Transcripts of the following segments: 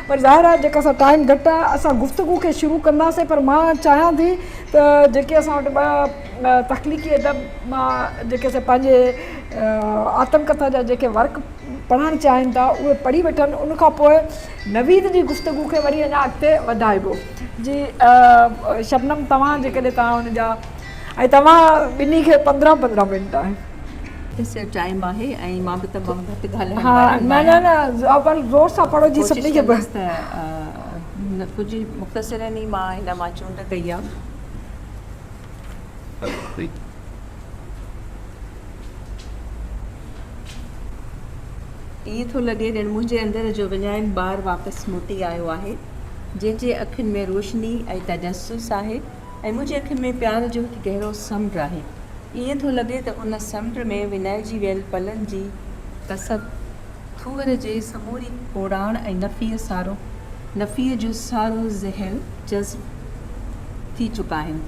پر ظاهر آهي جيڪا اسان ٽائيم گهٽ آهي اسان گفتگو کي شروع ڪنداسين پر مان چاهيان ٿي ته جيڪي اسان وٽ ٻه تخليقي ادب مان جيڪي اسان پنهنجي آتم ڪٿا جا جيڪي ورڪ پڙهڻ چاهين ٿا اهي پڙهي وٺن ان کان پوء نويد جي گفتگو کي وري اڃا اڳتي وڌائبو. جي شبنم توهان جيڪڏهن توهان ان جا ۽ توهان ٻنهي کي 15 15 منٽ آهن. مختصر ٽائيم آهي ۽ مان به تمام گهٽ ڳالهائڻ ها واري نه نه نه اول زور سان پڙهو جي ڪوشش سڀني کي ڪندس ته ڪجهه مختصرن ئي مان هن مان چونڊ ڪئي آهي. ائين ٿو لڳي ڄڻ منهنجي اندر جو وڃايل ٻار واپس موٽي آيو آهي، جنهن جي اکين ۾ روشني ۽ تجسس آهي ۽ منهنجي اکين ۾ پيار جو هڪ گهرو سمنڊ آهي. ائين ٿو لڳي ته ان سمنڊ ۾ وڃائجي ويل پلن جي ڪسب ٿوهر جي سموري ڪوڙاڻ ۽ نفيء سارو نفيء جو سارو زهر جذب ٿي چڪا آهن.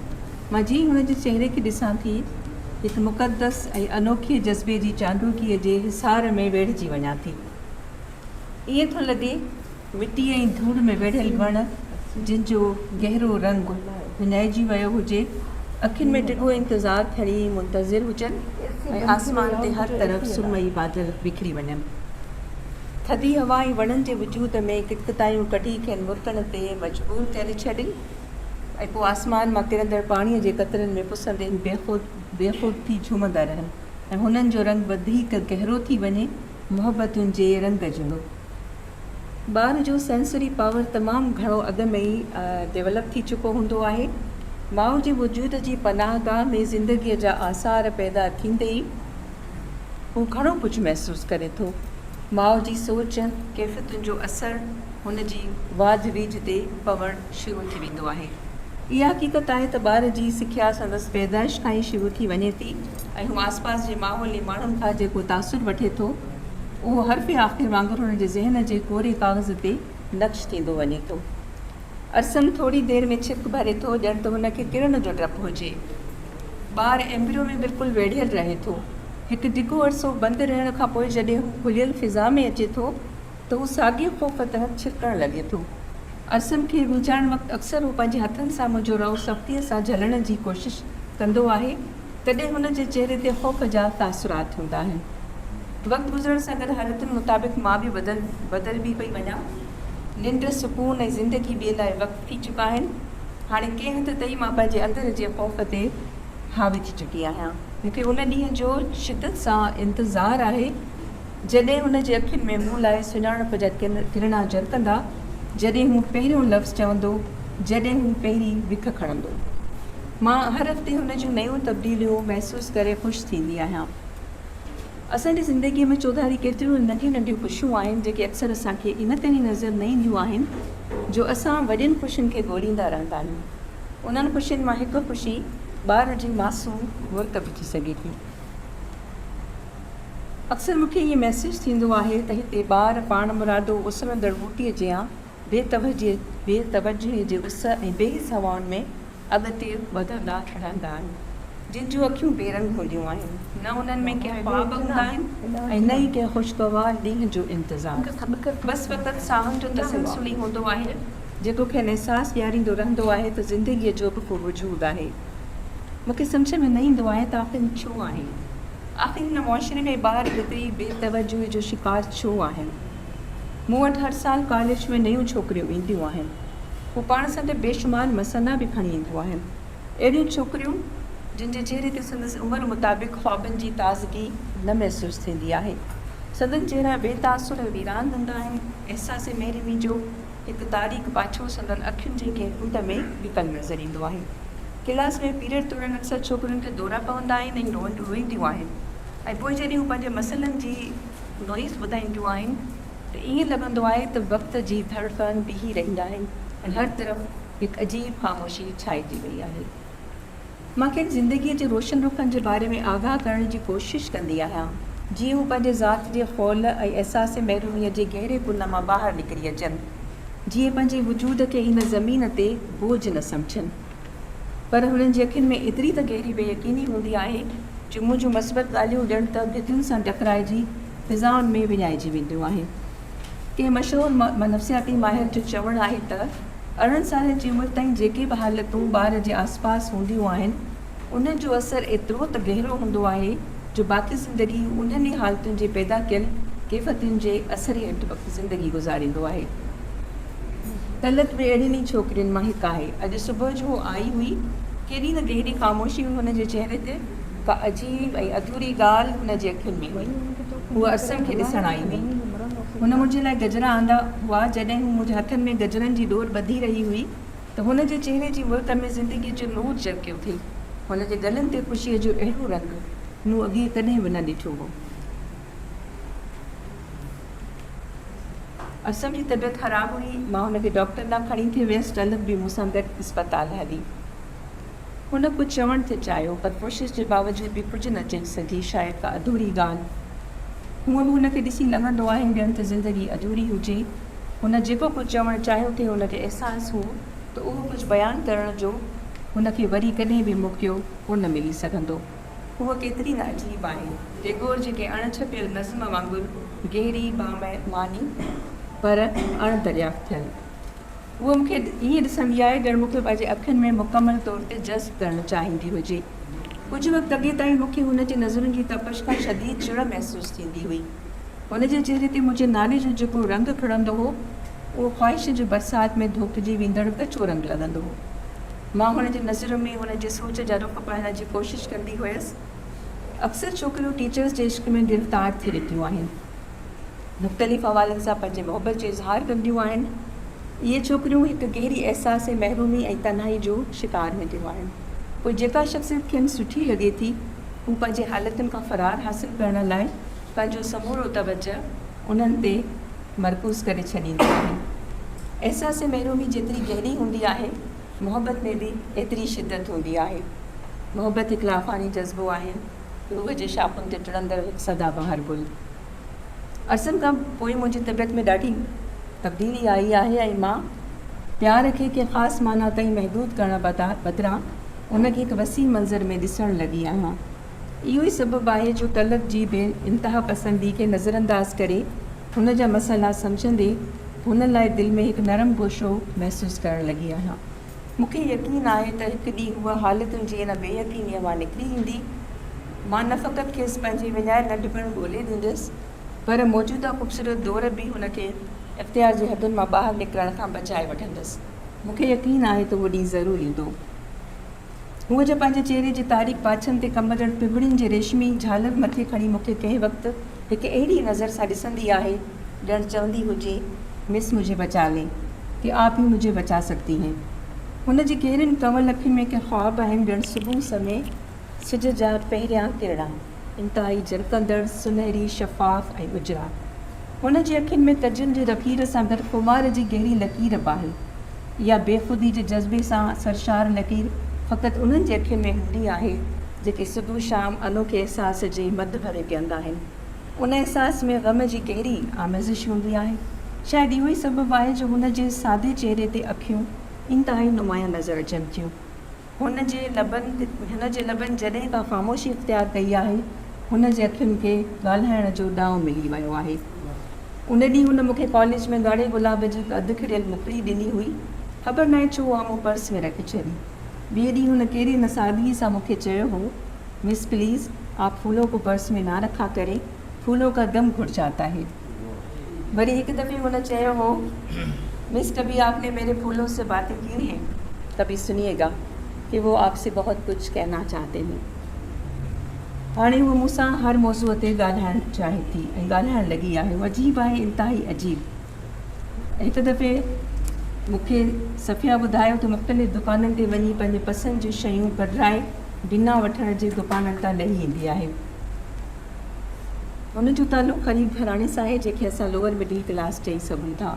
مان جيئن ئي هن جي چهري کي ڏسان ٿي، هڪ مقدس ۽ انوکي جذبي جي چانڊوڪيء جي حصار ۾ ويڙهجي وڃان ٿي. ائين ٿو لڳي، مٽيء ۽ ڌوڙ ۾ ويڙهيل وڻ، جن جو گهرو رنگ وڃائجي ويو هجي، اکين ۾ ڊگهو انتظار کڻي منتظر هجن ۽ آسمان تي هر طرف سرمئي بادل وکري وڃن. ٿڌي هوا ۽ وڻن جي وجود ۾ ڪتڪتايون ڪڍي کين مرڪڻ تي مجبور ڪري ڇڏين. ۽ پوء آسمان مان ڪرندڙ پاڻيء جي قطرن ۾ پسندي هو بيخود بيخود ٿي جهومندا رهن ۽ هنن جو رنگ وڌيڪ گهرو ٿي وڃي، محبتن جي رنگ جهڙو. ٻار جو سينسري پاور تمام گهڻو اڳ ۾ ئي ڊيولپ ٿي چڪو هوندو آهي. ماء جي وجود جي پناهگاهه ۾ زندگيء جا آثار پيدا ٿيندي ئي هو گهڻو ڪجهه محسوس ڪري ٿو. ماء جي سوچ، ڪيفيتن جو اثر هن جي واڌ ويجهه تي پوڻ شروع ٿي ويندو آهي. اها حقيقت آهي ته ٻار جي سکيا سندس پيدائش کان ئي شروع ٿي وڃي ٿي ۽ هو آسپاس جي ماحول ۽ ماڻهن کان جيڪو تاثر وٺي ٿو، اهو حرف آخر وانگر هن جي ذهن جي ڪوري ڪاغذ تي نقش ٿيندو وڃي ٿو. ارسم ٿوري دير ۾ ڇرڪ ڀري ٿو، ڄڻ ته هن کي ڪرڻ جو ڊپ هجي. ٻار ايمبريو ۾ بلڪل ويڙهيل رهي ٿو. هڪ ڊگهو عرصو بند رهڻ کان پوء جڏهن هو کليل فضا ۾ اچي ٿو ته هو ساڳئي خوف تحت ڇرڪڻ لڳي ٿو. ارسم کي ويجهائڻ وقت اڪثر هو پنهنجي هٿن سان منهنجو رئو سختيء سان جهلڻ جي ڪوشش ڪندو آهي، تڏهن هن جي چهري تي خوف جا تاثرات هوندا آهن. وقت گذرڻ سان گڏ حالتن مطابق مان به بدل بدلبي پئي وڃان. ننڊ، سڪون ۽ زندگي ٻئي لاء وقف ٿي چڪا آهن. هاڻي ڪنهن حد تائين مان پنهنجي اندر جي خوف تي حاوي ٿي چڪي آهيان. مون کي ان ڏينهن جو شدت سان انتظار آهي، جڏهن هن جي اکين ۾ مون لاء سڃاڻپ جا ڪرڻا جرڪندا، جڏهن هو پهريون لفظ چوندو، جڏهن هو پهرين وک کڻندو. مان هر هفتي هن جون نيون تبديليون محسوس ڪري خوش ٿيندي آهيان. اسان جي زندگيء ۾ چوڌاري ڪيتريون ئي ننڍيون ننڍيون خوشيون آهن، جيڪي اڪثر اسان کي ان ڪري نظر نه اينديون آهن، جو اسان وڏين خوشين کي ڳوليندا رهندا آهيون. انهن خوشين مان هڪ خوشي ٻار جي معصوم مرڪ به ٿي سگهي ٿي. اڪثر مون کي ائين محسوس ٿيندو آهي ته هتي ٻار پاڻمرادو اسرندڙ ٻوٽي جيان بي توجهيء جي اس ۽ بي حس هوائن ۾ اڳتي وڌندا رهندا آهن، جن جون اکيون بي رنگ هونديون آهن، نه انهن ۾ ڪي خواب هوندا آهن ۽ نه ئي ڪنهن خوشگوار ڏينهن جو انتظار. بس فقط ساهن جو تسلسل ئي هوندو آهي، جيڪو کين احساس ڏياريندو رهندو آهي ته زندگيء جو به ڪو وجود آهي. مون کي سمجهه ۾ نه ايندو آهي ته آخر ڇو آهي؟ آخر هن معاشري ۾ ٻار ايتري بي توجهي جو شڪار ڇو آهن؟ مون وٽ هر سال ڪاليج ۾ نيون ڇوڪريون اينديون آهن. هو پاڻ سان گڏ بيشمار مسئلا به کڻي اينديون آهن. اهڙيون ڇوڪريون جن جي چهري تي سندس عمر مطابق خوابن جي تازگي نه محسوس ٿيندي آهي. سندن چهرا بي تاثر ۽ ويران هوندا آهن. احساس محرومي جو هڪ تاريڪ پاڇو سندن اکين جي ڪنهن ڪنڊ ۾ لڪل نظر ايندو آهي. ڪلاس ۾ پيريڊ دوران اڪثر ڇوڪرين کي دورا پوندا آهن ۽ روئينديون آهن ۽ پوء جڏهن هو پنهنجي مسئلن جي نوعيت ٻڌائينديون آهن ته ائين لڳندو آهي ته وقت جي ڌڙڪن بيهي رهي آهي ۽ هر طرف هڪ عجيب خاموشي ڇائجي وئي آهي. مان کين زندگيء جي روشن رخن جي باري ۾ آگاهه ڪرڻ جي ڪوشش ڪندي آهيان، جيئن هو پنهنجي ذات جي خول ۽ احساس محروميء جي گهري ڪن مان ٻاهر نڪري اچن، جيئن پنهنجي وجود کي هن زمين تي بوجهه نه سمجهن. پر هنن جي اکين ۾ ايتري ته گهري بي يقيني هوندي آهي جو منهنجون مثبت ڳالهيون ڄڻ ته ڀتين سان ٽڪرائجي فضائن ۾ وڃائجي وينديون آهن. ڪنهن مشهور نفسياتي ماهر جو چوڻ آهي ته 18 سالن جي عمر تائين جيڪي به حالتون ٻار جي آسپاس هونديون آهن، انهن جو اثر ايترو ته گهرو هوندو آهي جو باقي زندگي هو انهن ئي حالتن جي پيدا ڪيل ڪيفتين جي اثر هيٺ زندگي گذاريندو آهي. طلعت به اهڙين ئي ڇوڪرين مان هڪ آهي. اڄ صبح جو هوء آئي هئي. ڪيڏي نه گهري خاموشي هئي هن جي چهري تي. ڪا عجيب ۽ اڌوري ڳالهه هن جي اکين ۾ هئي. هوء ارسم کي ڏسڻ آئي هئي. هن منهنجي لاء گجرا آندا هئا. جڏهن هو منهنجي هٿن ۾ گجرن جي ڏور ٻڌي رهي هئي ته هن جي چهري جي مرڪ ۾ زندگيء جو نور جرڪيو ٿي. هن جي ڳلن تي خوشيء جو اهڙو رنگ مون اڳي ڪڏهن به نه ڏٺو هو. ارسم جي طبيعت خراب هئي. مان هن کي ڊاڪٽر ڏانهن کڻي ٿي ويس. طلعت به مون سان گڏ اسپتال هلي. هن ڪجهه چوڻ ٿي چاهيو، پر ڪوشش جي باوجود به ڪجهه نه چئي سگهي. شايد ڪا اڌوري ڳالهه. هونء به هن کي ڏسي لڳندو آهي ڄڻ ته زندگي اڌوري هجي. هن جيڪو ڪجهه چوڻ چاهيو ٿي، هن کي احساس هو ته اهو ڪجهه بيان ڪرڻ جو هن کي وري ڪڏهن به موقعو ڪونه ملي سگهندو. هوء ڪيتري نه عجيب آهي. ٽيگور جي ڪنهن اڻ ڇپيل نظم وانگر گهري، بامعني پر اڻ دريافت ٿيل. هوء مون کي ائين ڏسندي آهي ڄڻ مون کي پنهنجي اکين ۾ مڪمل طور تي جذب ڪرڻ چاهيندي هجي. ڪجهه وقت اڳي تائين مون کي هن جي نظرن جي تپش کان شديد چڙ محسوس ٿيندي هئي. هن جي چهري تي منهنجي نالي جو جيڪو رنگ کڙندو هو، اهو خواهش جي برسات ۾ ڌوپجي ويندڙ ڪچو رنگ لڳندو هو. مان هن جي نظرن ۾ هن جي سوچ جا رخ پڙهڻ جي ڪوشش ڪندي هيس. اڪثر ڇوڪريون ٽيچرز جي عشق ۾ گرفتار ٿي وينديون آهن. مختلف حوالن سان پنهنجي محبت جو اظهار ڪنديون آهن. اهي ڇوڪريون هڪ گهري احساس محرومي ۽ تنهائي جو شڪار هونديون آهن. پوء جيڪا شخصيت کين سٺي لڳي ٿي، هو پنهنجي حالتن کان فرار حاصل ڪرڻ لاء پنهنجو سمورو توجهه انهن تي مرڪوز ڪري ڇڏينديون آهن. احساس محرومي جيتري گهري هوندي آهي، محبت ۾ به ايتري شدت هوندي آهي. محبت هڪ لافاني جذبو آهي. روح جي شاخن تي ٽڙندڙ هڪ سدا بهار گل. عرصن کان پوء منهنجي طبيعت ۾ ڏاڍي تبديلي آئي آهي ۽ مان پيار کي ڪنهن خاص معنيٰ تائين محدود ڪرڻ بدران ان کي هڪ وسيع منظر ۾ ڏسڻ لڳي آهيان. اهو ئي سبب آهي جو طلعت جي بي انتها پسندي کي نظرانداز ڪري هن جا مسئلا سمجهندي هن لاء دل ۾ هڪ نرم گوشو محسوس ڪرڻ لڳي آهيان. مون کي يقين آهي ته هڪ ڏينهن هوء حالتن جي ان بي يقينيء مان نڪري ايندي. مان نه فقط کيس پنهنجي وڃايل ننڍپڻ ڳولي ڏيندس، پر موجوده خوبصورت دور به هن کي اختيار جي حدن مان ٻاهر نڪرڻ کان بچائي وٺندس. مون کي يقين آهي ته اهو ڏينهن ضرور ايندو. هوء جو پنهنجي چهري جي تاريڪ پاڇن تي ڪنبندڙ پنبڻين جي ريشمي جهالر مٿي کڻي مون کي ڪنهن وقت هڪ اهڙي نظر سان ڏسندي آهي، ڄڻ چوندي هجي، مس مجهي بچا لين، ڪي آپ هي مجهي بچا سڪتي هين. هن جي گهرين ڪنول اکين ۾ ڪي خواب آهن، ڄڻ صبح سمي سج جا پهريان ڪرڻا، انتهائي جرڪندڙ، سنهري، شفاف ۽ اجرا. هن جي اکين ۾ ڪجل جي رڪير سان گڏ خمار جي گهري لڪير به آهي. اها بيخودي جي جذبي سان سرشار لڪير فقط انهن جي اکين ۾ هوندي آهي، جيڪي صبح شام انوکي احساس جي مڌ ڀري پيئندا آهن. ان احساس ۾ غم جي گهري آميزش هوندي آهي. شايد اهو ئي سبب آهي جو هن جي سادي چهري تي اکيون انتهائي نمايان نظر اچن ٿيون. هن جي لبن هن جي لبن جڏهن کان خاموشي اختيار ڪئي آهي، هن جي اکين کي ڳالهائڻ جو ڏانء ملي ويو آهي. ان ڏينهن هن مون کي ڪاليج ۾ ڳاڙهي گلاب جي هڪ اڌ کڙيل مکڙي ڏني هئي. خبر ناهي ڇو اها مون پرس ۾ رکي ڇڏي. ٻئي ڏينهن هن ڪهڙي نه سادگي سان مون کي چيو هو، مس پليز آپ ڦولون ڪو پرس ۾ نا رکا ڪرين، ڦولون ڪا دم گهٽ جاتا هي. وري هڪ دفعي هن چيو هو، مس ڪڀي آپ ني ميري ڦولون سي باتين ڪي هين؟ ڪڀي سنيي گا ڪي وو آپ سي بهت ڪجهه ڪهنا چاهتي هين. هاڻي هوء مون سان هر موضوع تي ڳالهائڻ چاهي ٿي ۽ ڳالهائڻ لڳي آهي. هوء عجيب آهي، انتهائي عجيب. هڪ دفعي مون کي صفيه ٻڌايو ته مختلف دڪانن تي وڃي پنهنجي پسند جون شيون ڪڍرائي بنا وٺڻ جي دڪانن تان لهي ايندي آهي. هن جو تعلق غريب گهراڻي سان آهي، جنهن کي اسان لوئر مڊل ڪلاس چئي سگهون ٿا.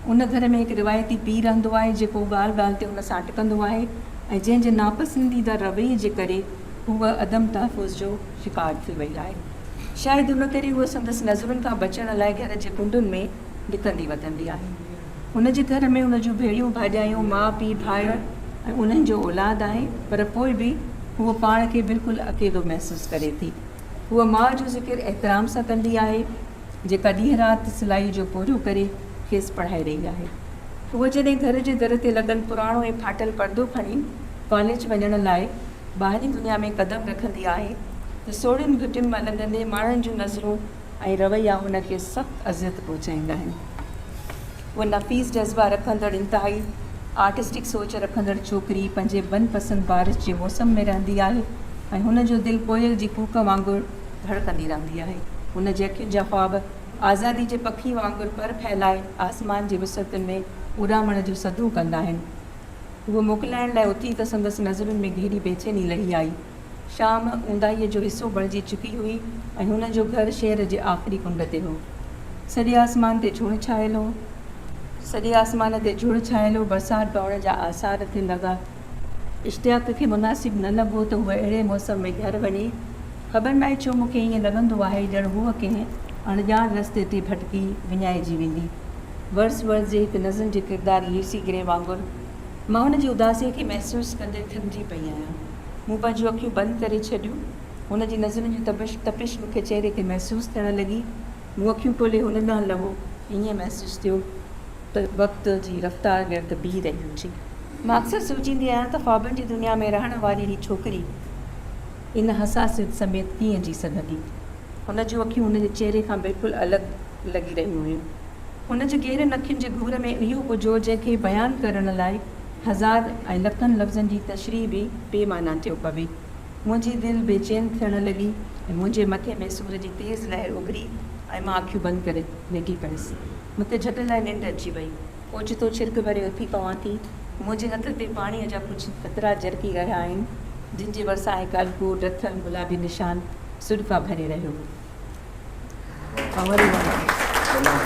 ان گهر ۾ هڪ روايتي پيء رهندو آهي، جيڪو ڳالهه ڳالهه تي هن سان اٽڪندو آهي ۽ جنهن جي ناپسنديده رويي جي ڪري هوء عدم تحفظ جو شڪار ٿي وئي آهي. شايد ان ڪري هوء سندس نظرن کان بچڻ لاء گهر جي ڪنڊن ۾ لڪندي وتندي آهي. هن جي گهر ۾ هن جون ڀيڻيون، ڀاڄايون، ماء پيء، ڀائر ۽ انهن جو اولاد آهي، پر پوء به هوء پاڻ کي بلڪل اڪيلو محسوس ڪري ٿي. هوء ماء جو ذڪر احترام سان ڪندي آهي. جيڪا ڏينهن رات سلائي جو پورهيو ڪري کيس پڙهائي رهي آهي. هوء جڏهن گهر جي در تي لڳل پراڻو ۽ ڦاٽل پردو کڻي ڪاليج وڃڻ لاء ٻاهرين دنيا ۾ قدم رکندي آهي ته سوڙهين گهٽين مان لنگهندي ماڻهن جون نظرون ۽ رويا هن کي سخت اذيت پهچائيندا آهن. هوء نفيس جذبا رکندڙ انتهائي آرٽسٽڪ سوچ رکندڙ ڇوڪري پنهنجي من پسند بارش جي موسم ۾ رهندي آهي ۽ هن جو دل ڪوئل جي ڪوڪ وانگر ڌڙڪندي رهندي آهي. هن جي اکين جا خواب آزادي جي پکي وانگر پر ڦهلائي آسمان جي وسعتن ۾ اڏامڻ جون صدون ڪندا آهن. هوء موڪلائڻ لاء اٿي ته سندس نظرن ۾ گهري بيچيني لهي آئي. شام اونداهيء جو حصو بڻجي چڪي هئي ۽ هن جو گهر شهر جي آخري ڪنڊ تي هو. سڄي آسمان تي جهڙ ڇانيل هو. سڄي آسمان تي جهڙ ڇانيل هو. برسات پوڻ جا آثار ٿي لڳا. اشتياق کي مناسب نه لڳو ته هوء اهڙي موسم ۾ گهر وڃي. خبر ناهي ڇو مون کي ائين لڳندو آهي ڄڻ هوء ڪنهن اڻڄاڻ رستي تي ڀٽڪي وڃائجي ويندي. ورڊس ورٿ جي هڪ نظم جي ڪردار ليوسي گري وانگر مان هن جي اداسيء کي محسوس ڪندي ٿڪجي پئي آهيان. مون پنهنجون اکيون بند ڪري ڇڏيون. هن جي نظرن جي تپش تپش مون کي چهري تي محسوس ٿيڻ لڳي. مون اکيون کولي هن ڏانهن لڳو. ائين محسوس ٿيو ته وقت جي رفتار ڄڻ ته بيهي رهي هجي. مان اڪثر سوچيندي آهيان ته خوابن جي دنيا ۾ رهڻ واري هي ڇوڪري ان حساسيت سميت ڪيئن جي سگهندي. هن جون اکيون هن جي چهري کان بلڪل الڳ لڳي رهيون هيون. هن جي گهرين اکين جي گهور ۾ اهو ڪجهه هو جنهن کي بيان ڪرڻ لاء هزار ۽ لکن لفظن جي تشريح به بي معنيٰ ٿيو پوي. منهنجي دل بي چين ٿيڻ لڳي ۽ منهنجي مٿي ۾ سور جي تيز لهر اڀري ۽ مان اکيون بند ڪري ليٽي پيس. مون کي جهٽ لاء ننڊ اچي وئي. اوچتو ڇرڪ ڀري اٿي پوان ٿي. منهنجي هٿ تي پاڻيء جا ڪجهه قطرا جرڪي رهيا آهن، جن جي ڀرسان هڪ هلڪو ڊٿل گلابي نشان سڏڪا ڀري رهيو هو.